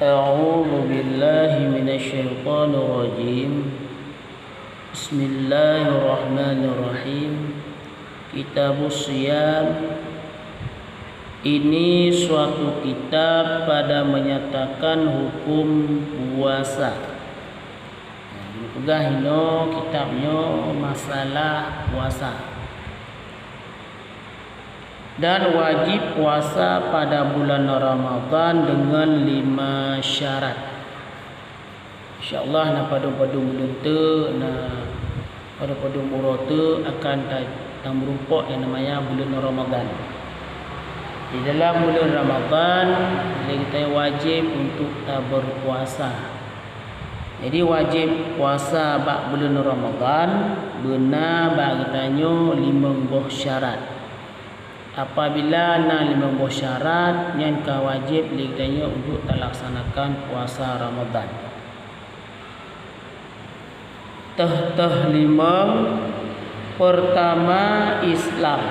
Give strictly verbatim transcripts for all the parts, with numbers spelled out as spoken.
A'udzubillahi minasyaitonirrajim. Bismillahirrahmanirrahim. Kitabus Siyam. Ini suatu kitab pada menyatakan hukum puasa. Nah, dipeugah inoe kitab nyoe masalah puasa. Dan wajib puasa pada bulan Ramadhan dengan lima syarat. Insya Allah, na padum-padum buleuen teuk, na padum-padum uroe teuk akan ta-, tameurumpok nyang namanya buleuen Ramadhan. Di dalam buleuen Ramadhan, lé geutanyoe wajéb untuk taberpuasa. Jadi, wajéb puasa bak buleuen Ramadhan beuna bak geutanyoe limong boh syarat. Apabila na limong boh syarat, nyan ka wajéb lé geutanyoe untuk talaksanakan puasa Ramadhan. Teuh-teuh limong, pertama, Islam,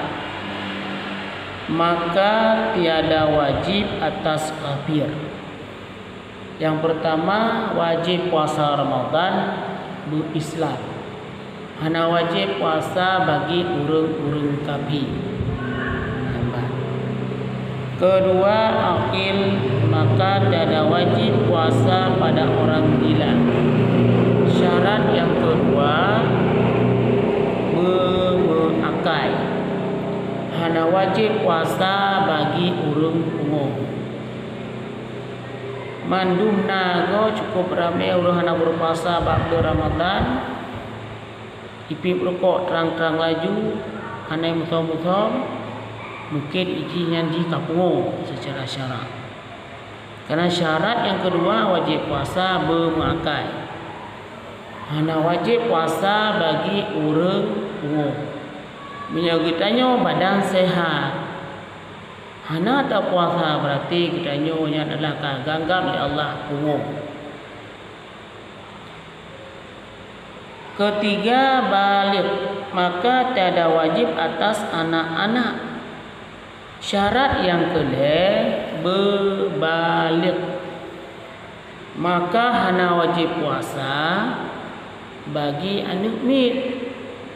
maka tiada wajib atas kafir. Nyang pertama, wajéb puasa Ramadhan beu-Islam. Hana wajéb puasa bagi ureuëng-ureuëng kafé. Kedua, akil, maka tiada wajib puasa pada orang gila. Syarat nyang kedua, beumeuakai. Hana wajéb puasa bagi ureuëng pungo. Mandum na goe cukup ramé ureuëng hana berpuasa bak buleuen Ramadhan. Ipiep rukok trang-trang laju, hana muthom-muthom, mungken jih nyan jih ka pungo secara syarak. Karena syarat nyang kedua wajéb puasa beumeuakai. Hana wajéb puasa bagi ureuëng pungo. Meunyoe geutanyoe badan sehat, hana tapuasa, berarti geutanyoe nyan adalah ka geuanggab lé Allah pungo. Ketiga, baligh, maka tiada wajib atas anak-anak. Syarat nyang keulhée, beubaligh, maka hana wajib puasa bagi aneuëk miet.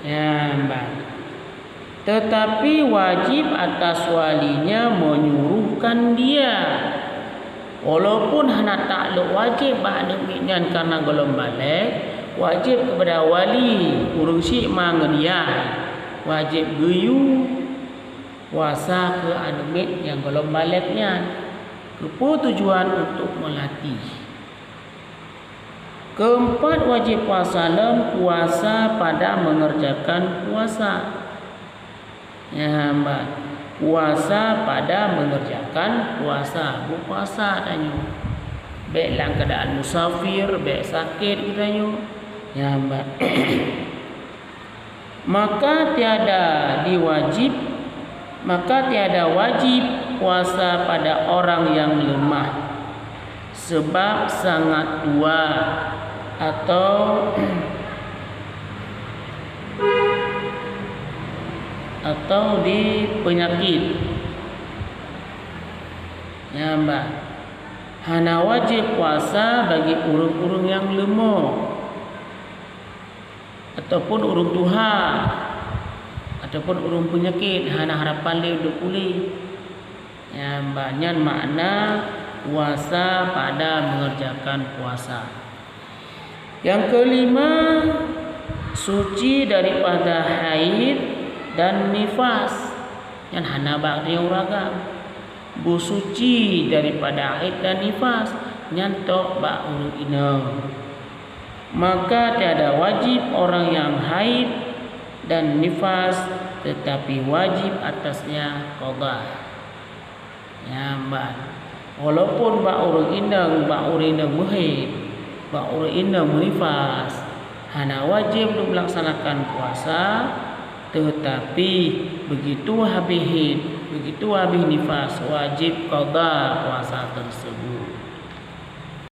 Nyan ban. Tetapi wajib atas walinya menyuruhkan dia. Walaupun hana taklok wajib bak aneuëk miet nyan karena gohlom balek, wajib kepada wali, ureuëng syiek ma ngon yah, wajib geuyue puasa keu aneuëk miet nyang gohlom balek nyan. Keupeue tujuan? Untuk melatih. Keempat, wajib puasa lom puasa pada mengerjakan puasa. Nyan ban, puasa pada mengerjakan puasa, beupuasa tanyoe. Bék lam keuadaan musafir, bék sakét geutanyoe. Nyan ban. Maka tiada diwajib, maka tiada wajib puasa pada orang yang lemah sebab sangat tua atau, atau dipenyakit. Nyan ban, hana wajéb puasa bagi ureuëng-ureuëng nyang leumo, ataupun ureuëng tuha, ataupun ureuëng peunyakét, hana harapan lé untuk puléh. Nyan ban, nyan makna puasa pada mengerjakan puasa. Yang kelima, suci daripada haid dan nifas. Nyan hana bak ureuëng agam. Beusuci daripada haid dan nifas, nyan tok bak ureuëng inong. Maka tiada wajib orang yang haid dan nifas, tetapi wajib atasnya qada. Nyan ban. Walaupun bak ureuëng inong, bak ureuëng inong meuhaid, bak ureuëng inong meunifas, hana wajéb untuk melaksanakan puasa, teutapi begitu habéh haid, begitu habéh nifas, wajéb qada puasa tersebut.